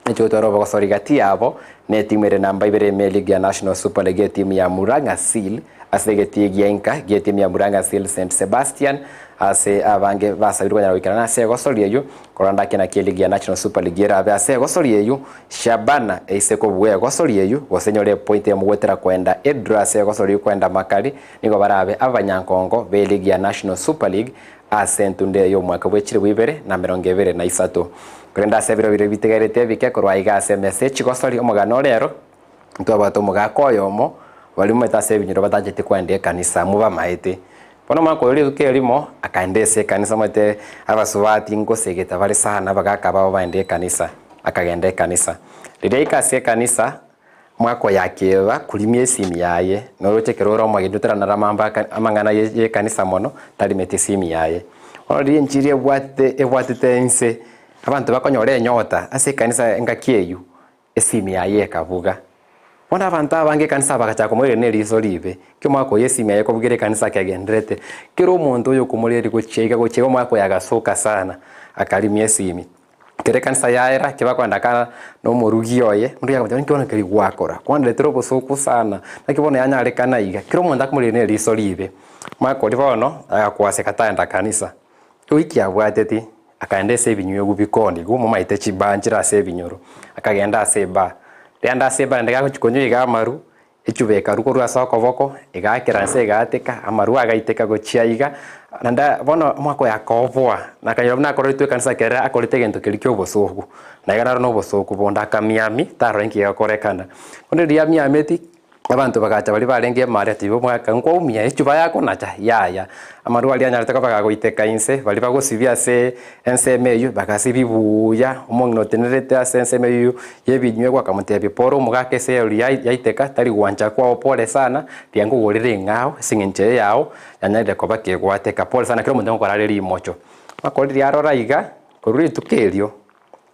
Speaker 2: neche gotwara obogosori gati yabo na etimu ere namba ibere ime eligi ya National Super League etimu ya Murang'a Seal ase egetii gia inka gi'etimu ya Murang'a Seal St Sebastian ase abange basabirwe konyara goikerana ase egosori eyio korende ake naki eligi ya National Super League erabe ase egosori eyio Shabana eise kobua egosori eyio gose enyore epoint eyemo goetera koenda edraw ase egosori eyio koenda makari nigo barabe abanyankongo b'eligi ya National Super League ase entunda eye y'omwaka bwe chilifu ibere na emerongo ebere na isato. Korende ase ebiro biria bitigarete ebike korwa aiga ase emesa ye chigosori omogano ore ero, ntwabwate omogaka oyomo baria momanyete ase ebinyoro batancheti koenda ekanisa mobamaete. Bono omwaka oyo rituko erimo akaenda ase ekanisa omanyete abasubati ngosegeta bare sana abagaka babo baende ekanisa, akagenda ekanisa. Riria aika ase ekanisa, omwaka oyo akeba korimia esimi yaye, noroche ekero ore omogeni otaranara amambo aka amang'ana ye yekanisa mono, tarimeti esimi yaye. Bono riria enchiri ebwatete ebwatete inse, abanto bakonyora enyota ase ekanisa engaki eywo, esimi yaye ekabuga. Bono abanto abange ekanisa bagachaka komoireria ne eriso ribe, ki omwaka oyo esimi yaye ekobugera ekanisa kegendererete. Kera omonto oyokomoreria gochia iga gochia iga omwaka oyo agasoka sana, akarimia esimi. Ekero ekanisa yaera, ekero bakoenda ka na omorugi oye, omonto akamotebia ninki bono keri gwakora? Kwanderetire obosoku sana, naki bono yanyarekana iga. Kera omonto akomoreria ne eriso ribe. Omwaka oria bono, agakwaseka taenda kanisa. Ewiki yabwateti, Akaenda ase ebinywegu bikoonigwa, momaete chibaa nchire ase ebinyoro. Akagenda ase ebaa. Rianda ase ebaa naende gagochia konywa iga amaru, echuba ekarwa korwa ase okoboko, egaakera nse egaateka, amaru agaiteka gochia iga, naende bono omwaka oyo akaoboa, na akanyora buna akoretwe ekanisa ekere akorete egento keria kia obosoku. Na iga naro na obosoku bonde akamiami, tarora inki gegokorekana. Bono riria amiameti. Abanto bagacha baria barenge emari ati, Omwaka nkwaumia echuba yakonacha? Yaya. Amarwa aria anyarete koba gagoiteka inse, baria bagosibia ase ensemo eyio, bagasibia buya. Omong'ina otenerete ase ensemo eyio y'ebinywegwa akamotebia, Pore omogaka ase eori yaiteka, tari gwancha kwao, pore sana, tiga nkogorere eng'ao ase eng'encho eye yao yanyarire koba kegwateka. Pore sana, kera omonto ngokora are rimocho. Omwaka oria riria arora iga, korwa rituko erio,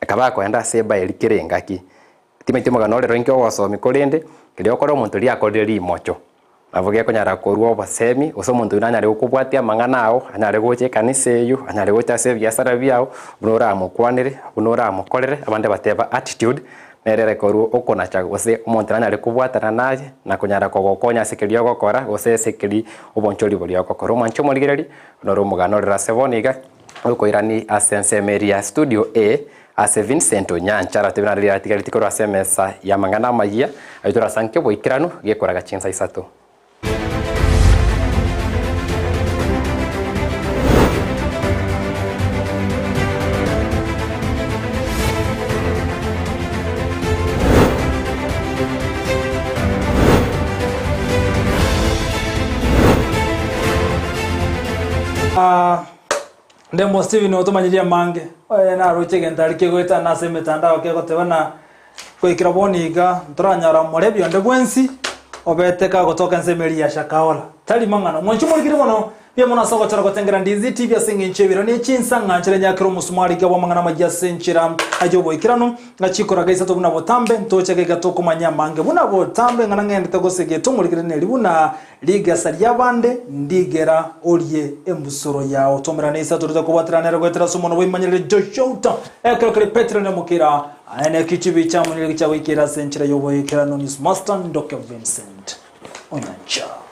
Speaker 2: akaba akoenda ase ebaeri kera engaki. Timanyeti omogano ore inki ogosomia, korende keria okore omonto riria akorire rimocho, nabo gekonyara korua obosemi, gose omonto oyio nanyare gokobwatia amang'ana ao, anyare gocha ekanisa eyio, anyare gocha ase ebiasara biao, buna oramokwanere, buna oramokorere, abande bateba attitude, nere ere korwa okonacha gose omonto nanyare kobwatana naye, na konyara kogokonya ase keria ogokora, gose ase keria obonchori boria ogokora. Omwanche omorigereria, noro omogano orere ase bono iga. Okoirani ase ensemo eria ya studio A ase Vincent Onyancha aratebe naende riatigareti korwa ase emesa y'amang'ana amayia ayio torasanke oboikeranu gekoraga chinsa isato.
Speaker 4: Ndemo Stephen otomanyirie amange, oye naroche egento aria kegoetana ase emetandao kegoteba na goikera bono iga ntoranyora omorebi onde bwensi obete kagotoka ensemo eria ya Shakahola. Tari mang'ana. Mwanche omorikiri mono, mbuya mono ase ogochora gotengera Ndizi TV ase eng'encho y'ebiro ne chinsa ng'a nchera nyakere omosumari iga bw'amang'ana amayia ase enchera y'oboikeranu ng'a chikoraga isato buna botambe ntoche gaiga tokomanya amange buna botambe ng'a nang'endete gose gete omorikiri neri buna Rigesa ri'abande ndigera orie embusuro yao. Tomerane ise atorete kobwaterana nere goetera ase omonwa bw'eimanyereri Joshua ekero kere Petero nemokira aye neki chibi chiamonire gichia goikera ase enchera y'oboikeranu News Master Ndoke Vincent Onyancha.